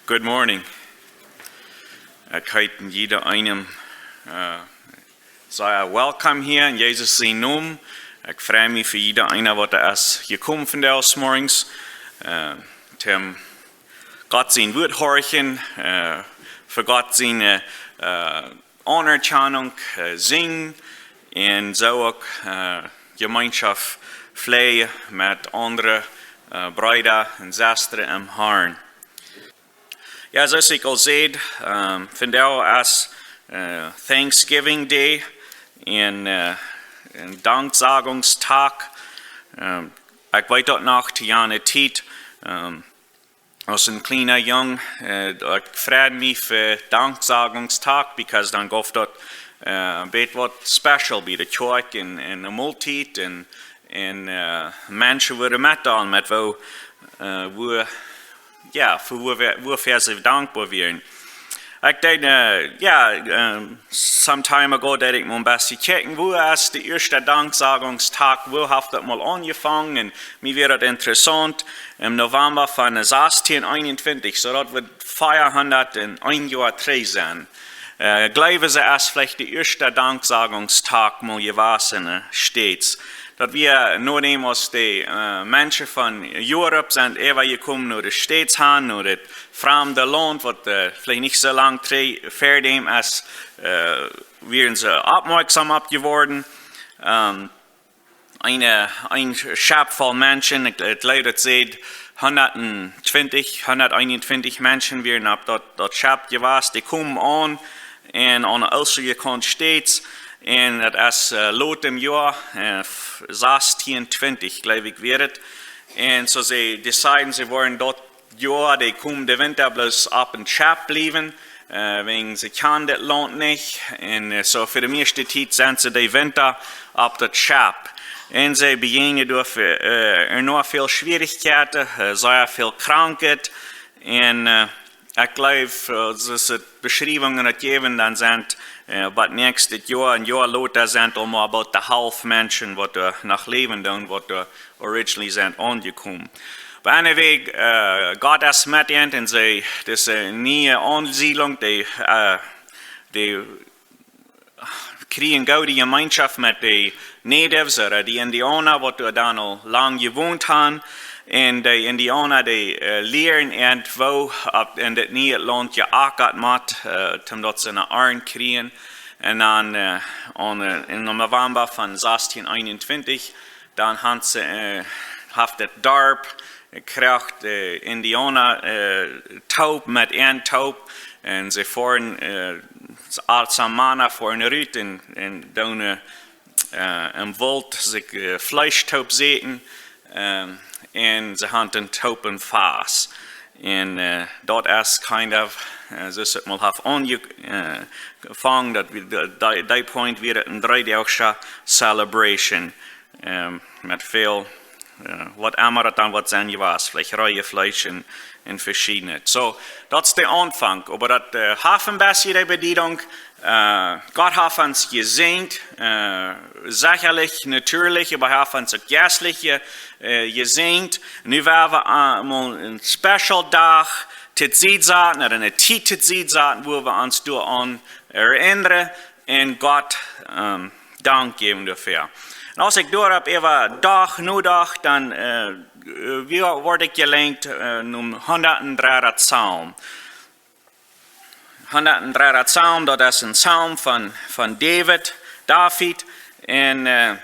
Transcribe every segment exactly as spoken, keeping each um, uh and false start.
Good morning. Ekj heet jieda eenem, äh, sea welcome hia en Jesus sienen Nomen. Ekj frei mie fa jieda eena, waut es jekomen vondoag zemorjes. Äh, toom Gott sien Wuat horchen, äh, fa Gott siene, äh, Anerkjanunk, äh, sinjen un soo uk, äh, Jemeenschoft pläajen met aundre, äh, Breeda un Sestren em Harn. Jo, soo aus ekj aul säd, ähm, vondoag es, äh, Thanksgiving Day un, äh, een Danksagungsdach. Ähm, ekj weet daut noch, to jane Tiet, ähm, aus een kjliena Jung, äh, ekj freid mie fa Danksagungsdach, because dan jeef daut, äh, een bät waut special bie de Kjoakj un, un de Moltiet un, un, äh, Menschen wudden metdeelen met woo, äh, woo, jo, fa woo, woo, woo see dankboa wieren. Ekj denkj, äh, jo, ähm, some time ago deed ekj mol een bät kjikjen, woo es de ieeschte Danksagungsdach, woo haft daut mol aunjefongen? Un mie wia daut interessaunt, em November von, äh, sastieen eenuntwintich, soo daut woat veahundat un een Joa trigj sennen. Äh, jleewen see, es veleicht de ieeschte Danksagungsdach mol jewast, äh, States. Daut wia nodäm aus de, äh, Menschen von Europa sent äwajekomen no de States han, no daut framde Launt, waut, äh, veleicht nich soo lang trigj, ver däm es, äh, wieren see oppmoakjsom opp jeworden. Ähm, een, een Schepp voll Menschen, ekj, ekj jleew daut säd hundat twintich, hundat eenuntwintich Menschen wieren opp daut, daut Schepp jewast, dee kjeemen aun un aun de oostliche Kaunt States, un daut es, äh, lot em Joa, äh, f-, sastieen twintich, jleew ekj, wia daut. Un soo see deciden, see woaren daut Joa, de kjemende Winta bloos opp een Schepp bliewen, äh, wäajen see kjanen daut Launt nich. Un, äh, soo fa de mieeschte Tiet sent see de Winta opp daut Schepp. Un see bejäajnen doa, äh, noch väl Schwierichkjeiten, äh, sea väl Krankheit. Un, äh, ekj jleew, äh, soo aus de Beschriewungen daut jäwen, dan sent, äh, bie daut näakjste Joa, een Joa lota, sent aul mau about de Halft Menschen, waut doa noch läwen doonen, waut doa originally sent aunjekomen. But anyway, äh, Gott es met an un see, dise niee Aunsiedlunk, dee, äh, dee kjrieen goode Jemeenschoft met de Natives, ooda de Indiauna, waut doa dan aul lang jewont han. Un de Indiauna, dee, äh, lieren an woo opp en daut niee Launt jeakat mott, äh, toom daut see een Arnt kjrieen. Un dan, äh, aun, äh, em Novemba von sastieen eenuntwintich, dan han see, äh, haft daut Darp, äh, kjrieech, äh, Indiauna, äh, toop met an toop. Un see foaren, äh, aus Mana foaren rut un, un doonen, äh, em Woolt sikj, äh, Fleesch toop säten. Ähm, un see han een toop Fast. Un, äh, daut es kind of, äh, soo aus et mol haft aunjefongen, äh, daut wia, dee, dee Point wia daut een dreedachsche Celebration. Ähm, met väl, äh, waut emma daut dan woat sennen jewast, veleicht Reefleesch un, un veschiednet. Soo, daut es de Aunfank. Oba daut, äh, haft een bät de Bediedunk, äh, Gott haft ons jesäajent, äh, sechalich, natieelich, oba hee haft ons uk jeistlich je-, äh, jesäajent. Nu woa wie, äh, mol een special Dach to Sied saten, ooda eene Tiet to Sied saten, wua wie ons doaraun erinnern un Gott, ähm, Dank jäwen doafäa. Un aus ekj doaropp äwa docht, nodocht, dan, äh, wia, wort ekj jelenkt, äh, nom hundatdredden Psalm. Hundatdredden Psalm, daut es een Psalm von, von David, David. Un, äh,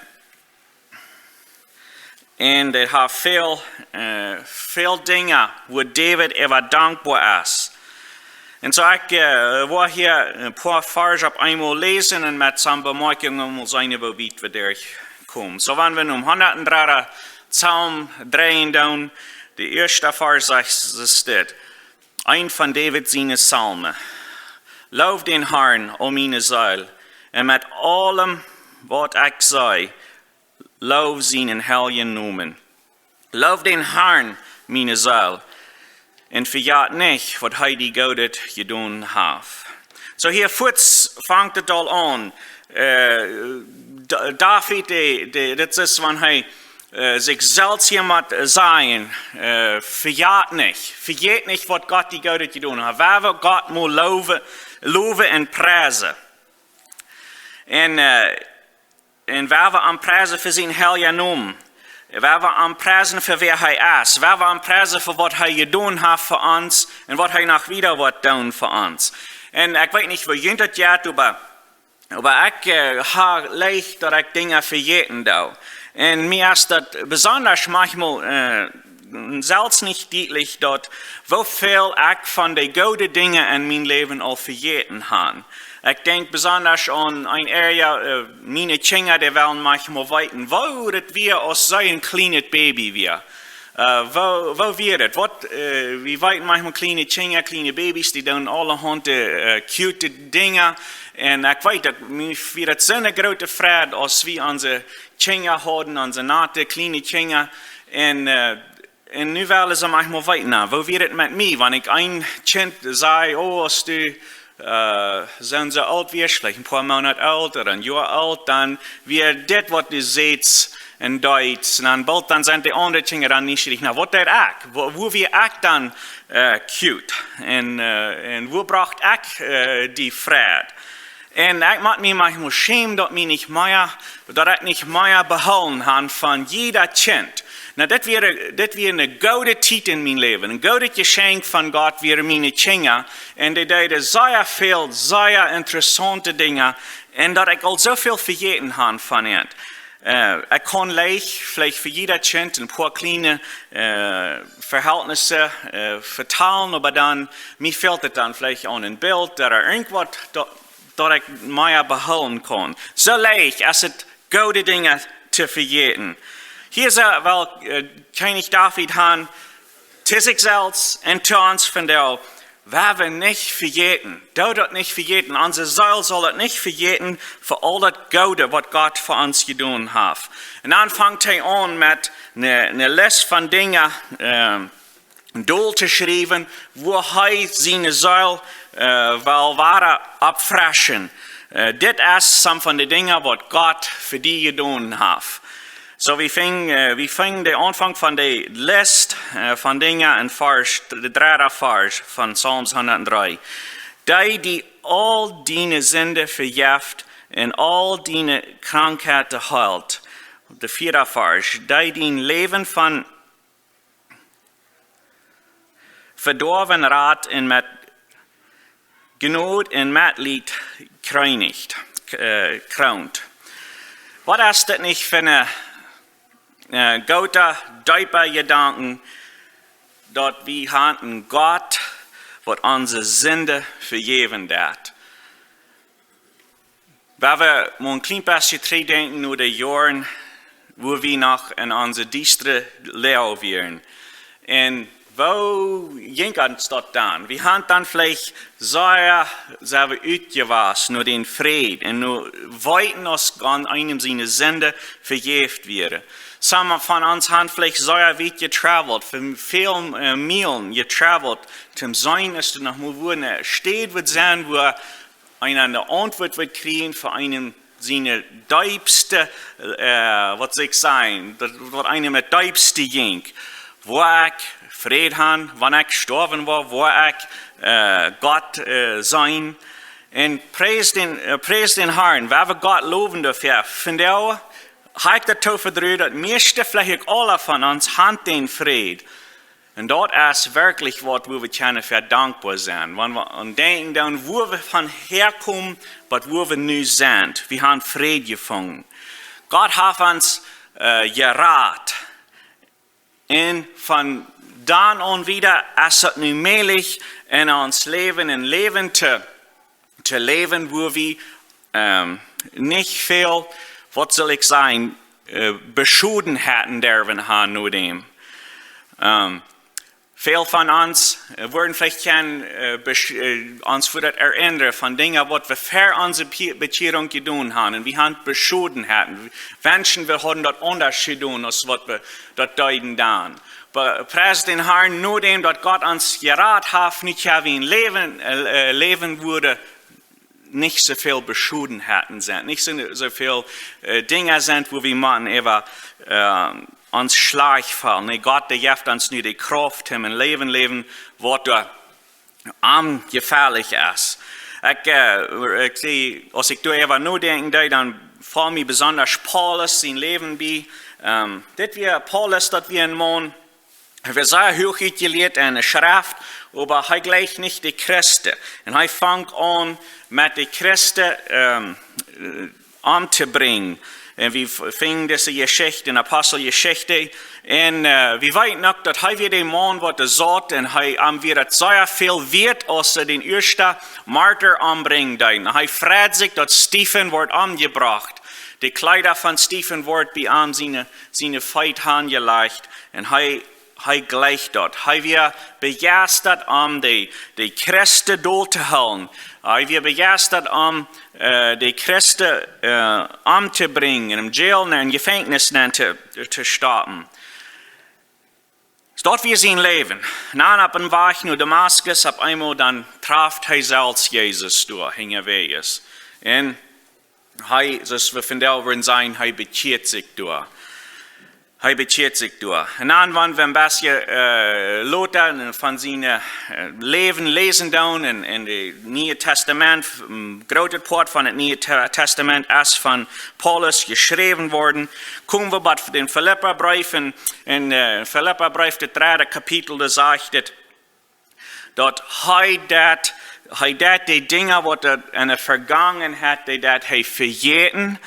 un dee haft väl, äh, väl Dinja, wua David äwa dankboa es. Un soo ekj, äh, woa hia een poa Varsch opp eemol läsen un met some Bemerkjungen mol seenen, woo wiet wie doa komen. Soo, wan wie nom hundatdredden Psalm dreien doonen, de ieeschte Varsch sajcht, sajcht dit. Een von David siene Psalmen. Looft dän Harn, o miene Seel, un met aulem, waut ekj sie, looft sienen heiljen Nomen. Looft dän Harn, miene Seel, un vejät nich, waut hee die Goodet jedonen haft. Soo hia fuaz fangt et aul aun. Äh, Da-, David, dee, dee, dit es, wan hee äh, sikj selfst hia mott sajen, äh, vejät nich, vejät nich, waut Gott die Goodet jedonen haft. Woa wie Gott mau lowen, lowen un priesen. Un, äh, un woa wie am priesen fa sienen heiljen Nomen. Woa wie am priesen fa wäa hee es. Woa wie am priesen fa waut hee jedonen haft fa ons un waut hee noch wieda woat doonen fa ons. Un ekj weet nich, woo junt daut jeit, oba, oba ekj, äh, ha leicht, daut ekj Dinja vejäten doo. Un mie es daut besonda maunchmol, äh, selfst nich dietlich, daut woo väl ekj von de goode Dinja en mien Läwen aul vejäten hab. Ekj denkj besonda aun een Area, äh, miene Kjinja, dee wellen maunchmol weeten, woo daut wia, aus see een kjlienet Baby wia. Äh, woo, woo wia daut? Waut, äh, wie weeten maunchmol kjliene Kjinja, kjliene Babys, dee doonen aulahaunt, äh, cute Dinja. Un ekj weet daut, mie wia daut soone groote Freid, aus wie onse Kjinja hauden, onse nate kjliene Kjinja. Un, äh, un nu wellen see maunchmol weeten, na, woo wia daut met mie? Wan ekj een Kjint saj, oh, aus du, äh, soo un soo oolt wieescht, veleicht een poa Moonat oolt ooda een Joa oolt, dan wia dit, waut du sätst un deetst. Un dan boolt dan sent de aundre Kjinja dan nieschierich, na, waut deed ekj? Woo, woo wia ekj dan, äh, cute? Un, äh, un woo brocht ekj, äh, dee Freid? Un ekj mott mie maunchmol schämen, daut mie nich mea, daut ekj nich mea behoolen hab von jieda Kjint. Na, dit wia, dit wia eene goode Tiet en mien Läwen, een goodet Jeschenkj von Gott wieren miene Kjinja. Un dee deeden sea väl, sea interessaunte Dinja. Un daut ekj aul soo väl vejäten hab von an. Äh, ekj kaun leicht veleicht fa jieda Kjint een poa kjliene, äh, Verhältnisse, äh, vetalen, oba dan, mie fält et dan veleicht aun een Bilt ooda irjentwaut, daut, daut ekj mea behoolen kaun. Soo leicht es et, goode Dinja to vejäten. Hia saj well, äh, Kjennich David han, to sikj selfst un to ons vondoag, woa wie nich vejäten. Doo daut nich vejäten. Onse Seel saul daut nich vejäten, fa aul daut Goode, waut Gott fa ons jedonen haft. Un dan fangt hee aun met eene, eene List von Dinja, ähm, dol to schriewen, woo hee siene Seel, äh, well wada oppfreschen. Äh, dit es some von de Dinja, waut Gott fa die jedonen haft. Soo, wie finjen, äh, wie finjen dän Aunfank von de List, äh, von Dinja en Varsch, de dredde Varsch von Psalms hundatdree. Dee, dee aul diene Sinden vejeft un aul diene Krankheiten heelt. De vieede Varsch. Dee dien Läwen von Vedoawen rat un met Jnod un Metleet kjreenich, äh, kroont. Waut es dit nich fa een, äh, gooda, deepa Jedanken, daut wie han een Gott, waut onse Sinden vejäwen deit? Woa wie mau een kjlien bät trigjdenkjen no de Joaren, wua wie noch en onse diestre Loag wieren. Un woo jinkj ons daut dan? Wie han dan veleicht sea, sea utjewast no dän Fräd un no weeten, aus eenem siene Sinden vejäft wieren. Some von ons han veleicht sea wiet jetravelt, fa väl, äh, Mielen jetravelt, toom seenen, aus doa noch mau wua eene Städ woat sennen, wua eena eene Auntwuat woat kjrieen fa eenem siene deepste, äh, waut saul ekj sajen, daut, waut eenem daut deepste jinkj. Woa ekj Fräd han, wan ekj stoawen woa, woa ekj, äh, Gott, äh, seenen. Un pries dän, äh, pries dän Harn, woa wie Gott lowen doafäa. Vondoag ha ekj daut too vedreit, daut mieeschte, veleicht uk aule von ons, han dän Fräd. Un daut es werkjlich waut, wua wie kjennen fa dankboa sennen. Wan wie aun denkjen, dan wua wie von häakomen, waut wua wie nu sent. Wie han Fräd jefungen. Gott haft ons, äh, jerat. Un von dan aun wieda es et nu mäajlich en ons Läwen, een Läwen to to läwen, wua wie, ähm, nich väl, waut saul ekj sajen, äh, Beschodenheiten derwen han no däm. Ähm, väl von ons, äh, woaren veleicht kjennen, äh, besch-, äh, ons woat daut erennren von Dinja, waut wie ver onse Be-, Bekjierunk jedonen han. Un wie han Beschodenheiten. Wenschen, wie hauden daut aundasch jedonen, aus waut wie daut deeden dan. Oba pries dän Harn, no däm daut Gott ons jerat haft, nich ha wie een Läwen, äh, äh, läwen wudden, nich soo väl Beschodenheiten sent, nich soo, soo väl, äh, Dinja sent, wua wie motten äwa, ähm, ons schlajcht fält. Nä, Gott, dee jeft ons nu de Krauft, om een Läwen läwen, waut doa am jefährlich es. Ekj, äh, ekj see, aus ekj doa äwa nodenkjen deed, dan foll mie besonda Paulus sien Läwen bie. Ähm, dit wia Paulus, daut wia een Maun, hee wia sea huach utjelieet enne Schreft, oba hee jleicht nich de Christen. Un hee funk aun met de Christen, ähm, omtobrinjen. Un wie f-, finjen dise Jeschicht en Aposteljeschicht. Un, äh, wie weeten uk, daut hee wia de Maun, waut doa saut, un hee, am wia daut sea väl wieet, aus see dän ieeschten Martyr ombrinjen deeden. Hee freid sikj, daut Stephen wort omjebrocht. De Kjleeda von Stephen wort bie am siene, siene Feet aunjelajcht. Un hee, hee jleicht daut. Hee wia bejeistat, om de, de Christen doot to hoolen. Hee wia bejeistat, om, äh, de Christen, äh, omtobrinjen, em Jail, en Jefenkjnis nenn to, to stoppen. Soo daut wia sien Läwen. Un dan opp een Wajch no Damaskus, opp eemol dan traft hee selfst Jesus doa, unjawäajes. Un hee, soo aus wie vondoag wudden sajen, hee bekjieet sikj doa. Hee bekjieet sikj doa. Un dan, wan wie een bät, äh, lota un von sien, äh, Läwen läsen doonen en, en daut Niee Tastament, een grootet Poat von daut Niee Te-, Tastament es von Paulus jeschräwen worden, komen wie bie dän Filippabreef un, en, äh, Filippabreef, daut dredde Kapitel, doa sajcht et, daut hee daut, hee daut de Dinja, waut hee en de Vegangenheit, dee daut hee vejäten,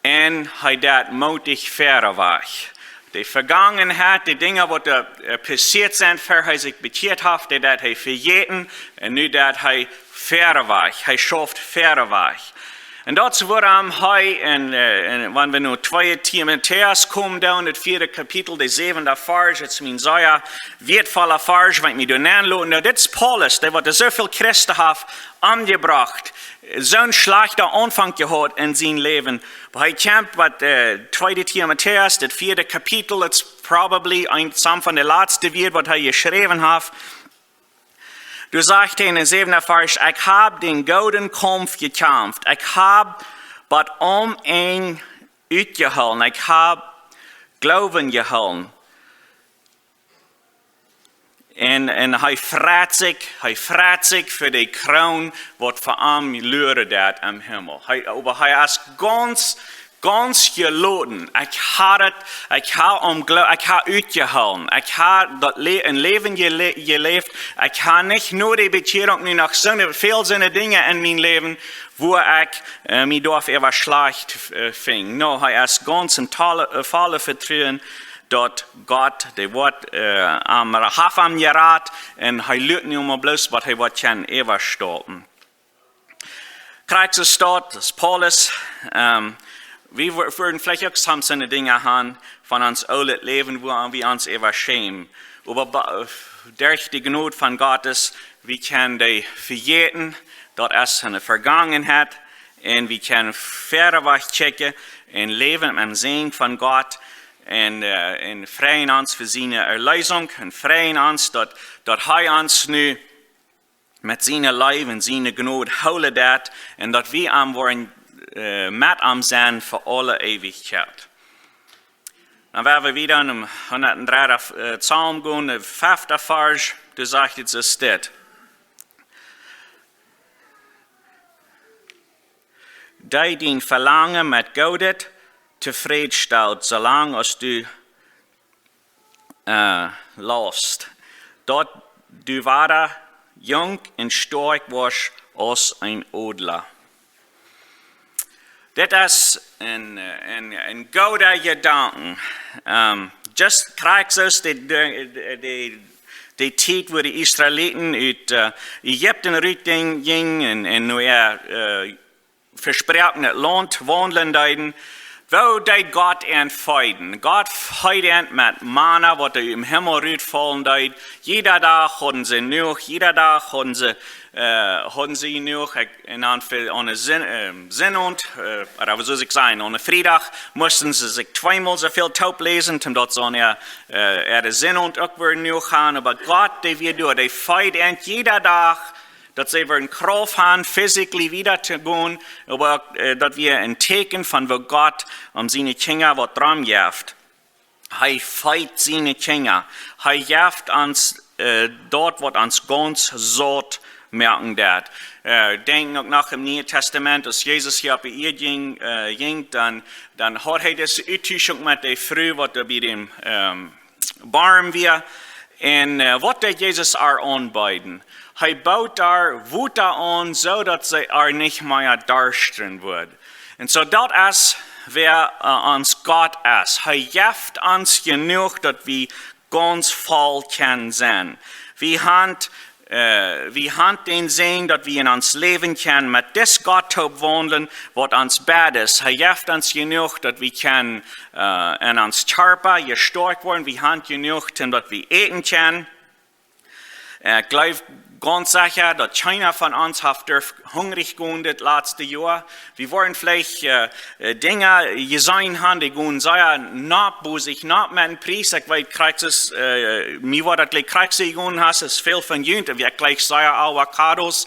un hee daut mootich wieda wajch. De Vegangenheit, de Dinja, waut, äh, passieet sent, ver hee sikj bekjieet haft, dee daut hee vejäten, un nu daut hee wieda wajch. Hee schauft wieda wajch. Un daut es wuarom hee en, äh, en, wan wie no twee Timotäus komen, dan daut vieede Kapitel, de säwende Varsch, daut es een sea wieetvolla Varsch, wan ekj mie doa nenloten. Nu, dit es Paulus, dee waut soo väl Christen haft omjebrocht. Soon schlajchta Aunfank jehaut en sien Läwen. Oba hee kjemt waut, äh, twee Timotäus, daut vieede Kapitel, it's probably een, some von de latste Wieed, waut hee jeschräwen haft. Doa sajcht hee en dän säwenden Varsch: "Ekj hab dän gooden Kaumf jekjamft. Ekj hab bat aum Enj utjehoolen. Ekj hab Gloowen jehoolen." Un, un hee freit sikj, hee freit sikj fa de Kroon, waut fa am luren deit em Himmel. Hee, oba hee es gaunz, gaunz jeloten. Ekj hab et, ekj hab aum Gloo-, ekj hab utjehoolen. Ekj hab daut Le-, een Läwen jele-, jeläft. Ekj hab nich no de Bekjierunk nu noch soone väl soone Dinja en mien Läwen, wua ekj, äh, mie doaräwa schlajcht, äh, finj. No, hee es gaunz em tolle, äh, volle Vetruen, daut Gott, dee woat, äh, am, haft am jerat, un hee lat nu mau bloos, waut hee woat kjennen äwastaupen. Krakjt soo es daut, aus Paulus, ähm, wie wua-, wudden veleicht uk soms soone Dinja haben von ons oolet Läwen, wua wie ons äwa schämen. Oba ba-, derch de Jnod von Gott es, wie kjennen dee vejäten, daut es eene Vegangenheit, un wie kjennen wieda wajch kjikjen un läwen em Säajen von Gott, un, äh, un freien ons fa siene Erlösung, un freien ons, daut, daut hee ons nu met siene Leew un siene Jnod hoolen deit, un daut wie am woaren, äh, met am sennen fa aule Eewichkjeit. Dan woa wie wieda en dän hundatdredden, äh, Psalm gonen, de fefte Varsch, doa sajcht et soo aus dit: "Dee dien Velangen met Goodet tofräd stalt, soo lang aus du, äh, läfst, daut du wada junk un stoakj woascht aus een Odla." Dit es een, äh, een, een gooda Jedanken. Ähm, just krakjt soo aus de, de, de, de, de Tiet, wua de Israeliten ut, äh, Ägipten rut jinjen un, un no äa, äh, vesproaknet Launt waundlen deeden, woo deed Gott an feeden? Gott feed an met Manna, waut ut dän Himmel rutfaulen deed. Jieda Dach hauden see jenuach, jieda Dach hauden see, äh, hauden see jenuach. Ekj, un dan fa, aune Sin-, ähm, Sinnowent, äh, ooda woo saul ekj sajen, aune Friedach musten see sikj tweemol soo väl toop läsen, om daut see aun äa, äh, äa Sinnowent uk wada jenuach hauden. Oba Gott, dee wia doa, dee feed an jieda Dach, daut see wudden Krauft haben, physically wieda to gonen, oba, äh, daut wia een Tieekjen von woo Gott om siene Kjinja waut dromm jeft. Hee feet siene Kjinja. Hee jeft ons äh, daut, waut ons gaunz saut moaken deit. Äh, denkj uk noch em Nieen Tastament, aus Jesus hia opp de Ieed jinkj, äh, jinkj, dan, dan haud hee dise Uttuschunk met de Fru, waut doa bie däm ähm, Borm wia. Un äh, waut deed Jesus ar aunbeeden? Hee bood ar Wota aun, soo daut see ar nich mea darschten wudd. Un soo daut es, wäa äh, ons Gott es. Hee jeft ons jenuach, daut wie gaunz voll kjennen sennen. Wie haben, äh, wie haben dän Säajen, daut wie en ons Läwen kjennen met dis Gott toop waundlen, waut ons bät es. Hee jeft ons jenuach, daut wie kjennen äh, en ons Kjarpa jestoakjt woaren. Wie haben jenuach, daut wie äten kjennen. Äh, ekj jleew gaunz secha, daut kjeena von ons haft derft hungrich gonen dit latste Joa. Wie woaren veleicht äh, äh, Dinja jeseenen haben, dee gonen sea nopp, bosich nopp met dän Pries. Ekj weet, krakjt es, äh, mie woat daut jlikj krakjt soo jegonen, hast es väl von junt, wie ekj jlikj sea Avocados.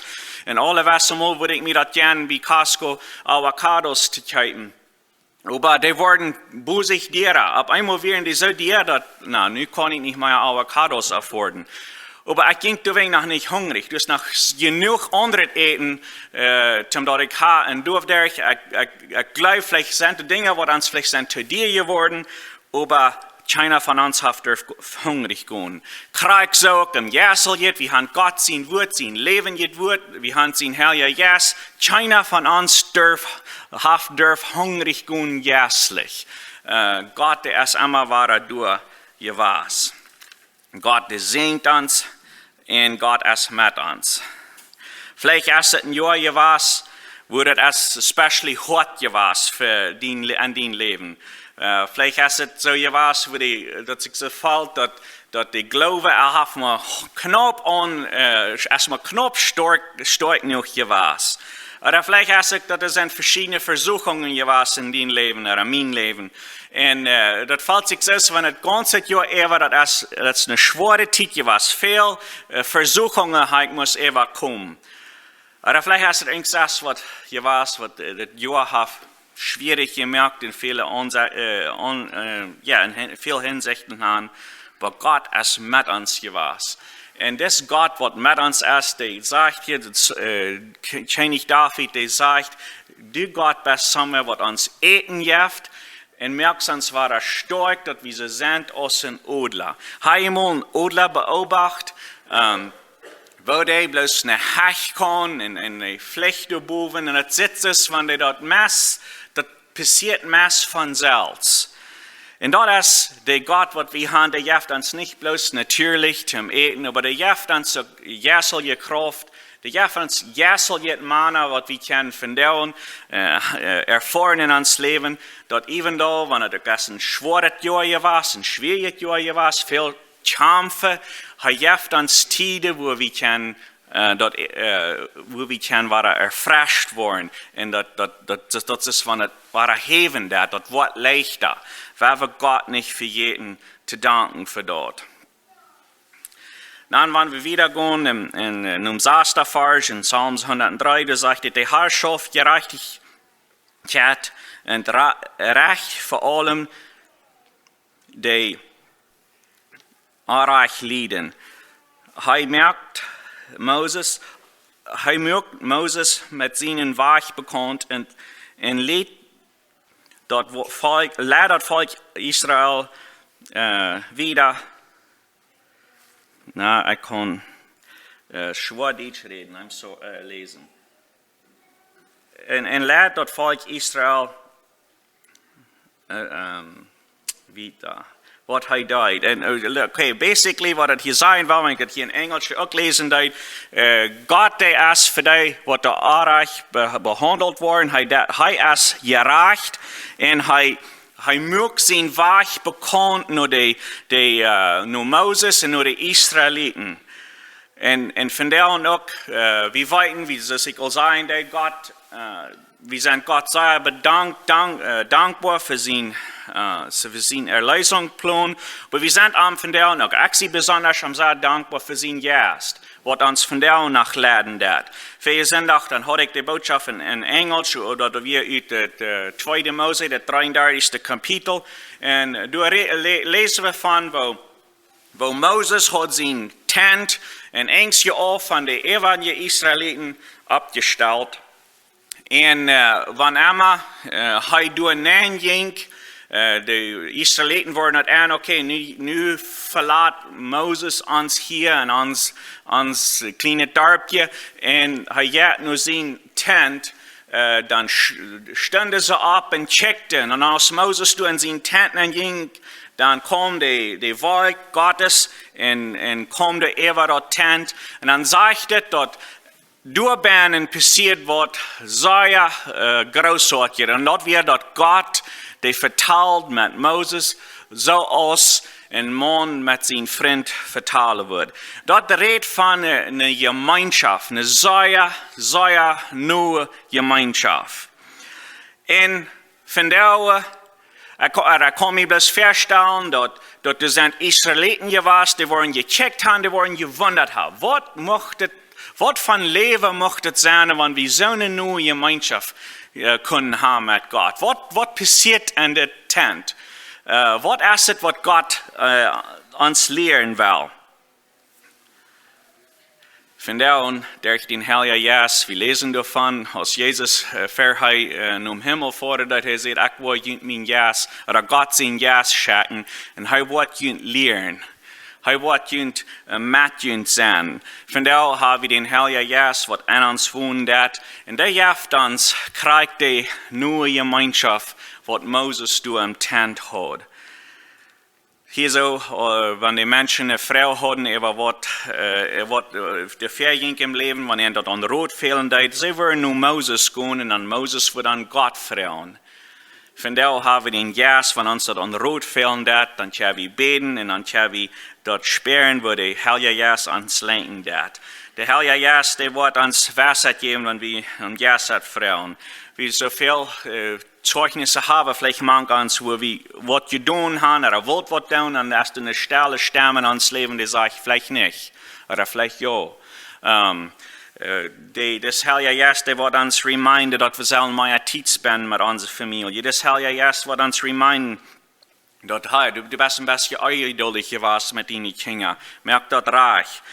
Un aule wese mol wudd ekj mie daut jieren bie Costco Avocados to kjeepen. Oba dee worden bosich diera. Opp eemol wieren dee soo dia, daut, na, nu kaun ekj nich mea Avocados afforden. Oba ekj jinkj doawäajen noch nich hungrich. Doa es noch s- jenuach aundret Äten, äh, toom daut ekj ha un doaderch, ekj, ekj, ekj jleew, veleicht sent de Dinja, waut ons veleicht sent to dia jeworden, oba kjeena von ons haft derft go- hungrich gonen. Krakjt soo uk em Jeisteljet, wie haben Gott sien Wuat, sien läwendjet Wuat, wie haben sien Heilja Jeist. Kjeena von ons derft, haft derft hungrich gonen jeistlich. Äh, Gott, dee es emma wada doa jewast. Gott, dee säajent ons un Gott es met ons. Veleicht es et een Joa jewast, wua daut es especially hoat jewast fa dien, Le- en dien Läwen. Äh, veleicht es et soo jewast, wua dee, daut sikj soo felt, daut, daut de Gloowen, äh, haft mau knaup aun, äh, es mau knaup stoakj, stoakj jenuach jewast. Ooda veleicht es et, daut doa sent veschiedne Vesuchungen jewast en dien Läwen ooda mien Läwen. Un äh, daut felt sikj soo, wan et gaunz daut Joa äwa, daut es, daut es eene schwoare Tiet jewast. Väl äh, Vesuchungen ha ekj must äwakomen. Ooda veleicht es et irjent waut jewast, waut äh, daut Joa haft schwierig jemoakt en väle Aunse- äh, aun, äh, jo, en Hin- väl Hinsichten han. Oba Gott es met ons jewast. Un dis Gott, waut met ons es, dee sajcht hia, daut, äh, K- Kjennich David, dee sajcht: Du Gott best somewhere, waut ons Äten jeft, un moakst ons wada stoakj, daut wie soo sent aus een Odla. Ha jie mol een Odla beobacht? Ähm, woo dee bloos no Hecht kaun un, un dee flicht doa bowen un daut sitt soo, wan dee daut meist, daut passieet meist von selfst. Un daut es de Gott, waut wie han, dee jeft ons nich bloos natieelich toom Äten, oba dee jeft ons uk jeistelje Krauft, dee jeft ons jeisteljet Mana, waut wie kjennen vondoag äh, äh, erfoaren en ons Läwen, daut even though, wan et uk es een schwoaret Joa jewast, een schwieejet Joa jewast, väl Kjamfen, hee jeft ons Tieden, wua wie kjennen, äh, daut, äh, wua wie kjennen wada erfrescht woaren. Un daut, daut, daut, daut, daut es, wan et wada häwen deit, daut woat leichta. Wie haben Gott nich vejäten to danken fa daut. Dan, wan wie wieda gonen en, en, en dän sasten Varsch en Psalm hundatdree, doa sajcht et: De Har schauft Jerajchtichkjeit un Ra- Rajcht fa aulem, dee Onrajcht lieden. Hee moakt Moses, hee moakt Moses met sienen Wajch bekaunt un, un leet daut Wo- Volkj, leid daut Volkj Israel äh, wieda. Na, ekj kaun äh, schwoa Dietsch räden, I'm so, äh, läsen. Un, un leid daut Volkj Israel äh, ähm, wieda, waut hee deed. Un äh, okay, basically, waut et hia sajen well, wan ekj et hia en Enjlisch uk läsen deed, äh, Gott, dee es fa dee, waut doa onrajcht be- behaundelt woaren, hee, dee, hee es jerajcht un hee, hee moakt sienen Wajch bekaunt no de, de, äh, no Moses un no de Israeliten. Un, un vondoag uk, äh, wie weeten, wie, soo aus ekj aul säd, dee Gott, äh, Wie sent Gott sea bedankt, dank, äh, dankboa fa sien, äh, fa sien Erleesungsplan. Oba wie sent am vondoag uk, ekj sie besonda am sea dankboa fa sien Jeist, waut ons vondoag noch leiden deit. Väajen Sindach, dan haud ekj de Bootschoft enn, enn Enjelsch, ooda daut wia ut daut, äh, tweede Mose, daut dreeundartichste Kapitel. Un doa re-, lä-, läsen wie von, woo, woo Moses haud sien Tent enn Enjstje auf von de äwaje Israeliten oppjestalt. Un, äh, wan emma, äh, hee doa nenn jinkj, äh, de Israeliten worden daut en, okay, nu, nu velat Moses ons hia enn ons, ons kjlienet Darpje, un hee jeit no sien Tent, äh, dan sch-, stunden see opp un kjikjten. Un aus Moses doa enn sien Tent nenn jinkj, dan kjeem de, de Wolkj Gottes un, un kjeem doa äwa daut Tent. Un dan sajcht et, daut doa bennen passieed waut sea, äh, grootsoatjet. Un daut wia daut Gott, dee vetald met Moses, soo aus een Maun met sien Frint vetalen wudd. Daut rät von eene, eene Jemeenschoft, eene sea, sea noe Jemeenschoft. Un vondoag, ekj, ekj kaun mie bloos väastalen, daut, daut doa sent Israeliten jewast, dee worden jekjikjt haben, dee worden jewundat haben. Waut mucht et, waut fa Läwen mucht et sennen, wan wie soone noe Jemeenschoft, äh, kunnen haben met Gott? Waut, waut passieet enn de Tent? Äh, waut es et, waut Gott, äh, ons lieren well? Vondoag, derch dän Heiljen Jeist, wie läsen doavon, aus Jesus, äh, ver hee, äh, nom Himmel foaren, daut hee säd: "Ekj woa junt mienen Jeist, ooda Gott sienen Jeist schekjen, un hee woat junt lieren. Hee woat junt, äh, met junt sennen." Vondoag haben wie dän Heiljen Jeist, waut enn ons wonen deit, un dee jeft ons krakjt dee noe Jemeenschoft, waut Moses doa em Tent haud. Hia soo, äh, wan de Menschen eene Froag hauden äwa waut, äh, waut, äh, doa väajinkj em Läwen, wan an daut aun Rot fälen deed, see wudden no Moses gonen un dan Moses wudd an Gott froagen. Vondoag haben wie dän Jeist, wan ons daut aun Rot fälen deit, dan kjenn wie bäden un dan kjenn wie daut spieren, woo de Heilje Jeist ons lenkjen deit. De Heilje Jeist, dee woat ons Weisheit jäwen, wan wie aun Jeist froagen. Wie soo väl, äh, Zeijnisse haben, veleicht mank ons, wua wie waut jedonen haben, ooda wult waut doonen, un es doa eene stelle Stemm enn ons Läwen, dee sajcht, veleicht nich, ooda veleicht jo. Ähm, äh, de, daut Heilje Jeist, dee woat ons reminden, daut wie sellen mea Tiet spenden met onse Famielje. Daut Heilje Jeist woat ons reminden, daut, hey, du, du best een bät onjeduldich jewast met diene Kjinja. Moak daut rajcht.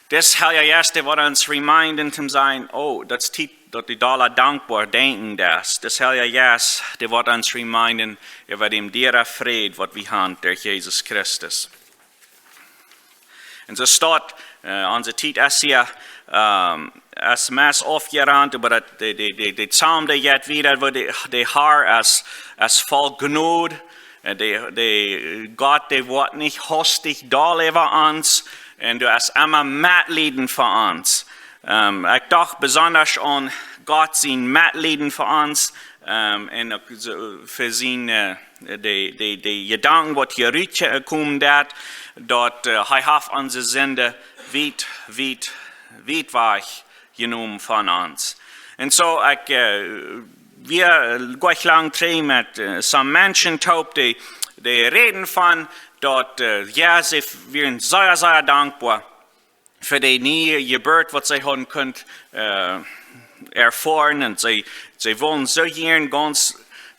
Daut Heilje Jeist, dee woat ons reminden to sajen, oh, daut es Tiet, daut wie dolla dankboa denkjen, daut. Daut Heilje Jeist, dee woat ons reminden äwa dän dieren Fräd, waut wie haben derch Jesus Christus. Un soo es daut, äh, onse Tiet es hia, ähm, es meist aufjerant, oba daut, de, de, de, de Psalm, dee jeit wieda, woo de, de Herr es, es voll Jnod, äh, de, de Gott, dee woat nich hastich doll äwa ons, un doa es emma Metleiden fa ons. Ähm, ekj docht besonda aun Gott sien Metleiden fa ons, ähm, un uk soo fa sien, äh, de, de, de Jedanken, waut hia rut, äh, komen deit, daut, äh, hee haft onse Sinden wiet, wiet, wiet wajchjenomen von ons. Un soo, ekj, äh, wia, äh, goanich lang trigj met, äh, some Menschen toop, dee, dee räden von daut, äh, jo, see wieren sea, sea dankboa fa de niee Jeburt, waut see hauden kunt, äh, erfoaren. Un see, see wullen soo jieren gaunz,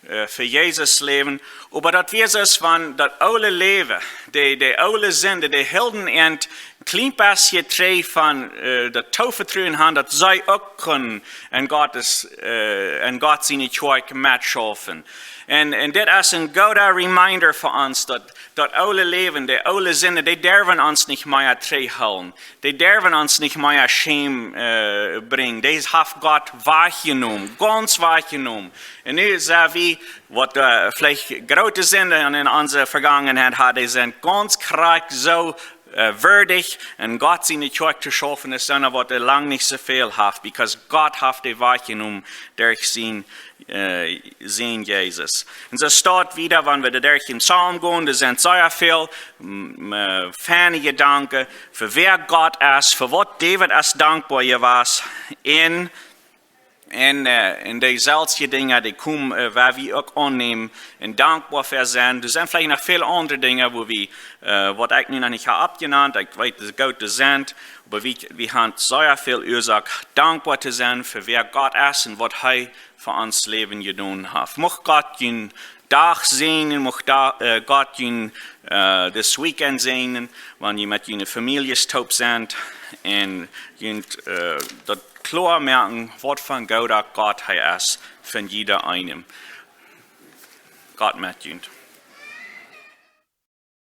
äh, fa Jesus läwen. Oba daut wia soo aus wan daut oole Läwen, de, de oole Sinden, dee hilden an een kjlien bät trigj von, äh, daut Toovetruen haben, daut see uk kunnen enn Gott, äh, enn Gott siene Kjoakj metschaufen. Un, un dit es een gooda reminder fa ons, daut daut oole Läwen, de oole Sinden, dee derwen ons nich mea trigjhoolen. Dee derwen ons nich mea Schäm, äh, brinjen. Dee haft Gott wajchjenomen, gaunz wajchjenomen. Un nu sent wie, waut, äh, veleicht groote Sinden enn, enn onse Vegangenheit hauden, dee sent gaunz krakjt soo, äh, wieedich, enn Gott siene Kjoakj to schaufen, aus soona, waut doa lang nich soo väl haft, because Gott haft dee wajchjenomen derch sien äh, sien Jesus. Un soo es daut wieda, wan wie doa derch dän Psalm gonen, doa sent sea väl, m, äh, feine Jedanken, fa wäa Gott es, fa waut David es dankboa jewast. Un, Un, äh, un dee selwje Dinja, dee komen, äh, wua wie uk aunnämen un dankboa fa sent. Doa sent veleicht noch väl aundre Dinja, wua wie, äh, waut ekj nu noch nich hab oppjenant. Ekj weet, daut see goot sent, oba wie, wie haben sea väl Uasoak, dankboa to sennen fa wäa Gott es un waut hee fa ons Läwen jedonen haft. Mucht Gott jun Dach säajnen, mucht da, äh, Gott jun, äh, dit Weekend säajnen, wan jie met june Famieljes toop sent un junt, äh, daut kloa moaken, waut fa een gooda Gott hee es, fa jieda eenem. Gott met junt.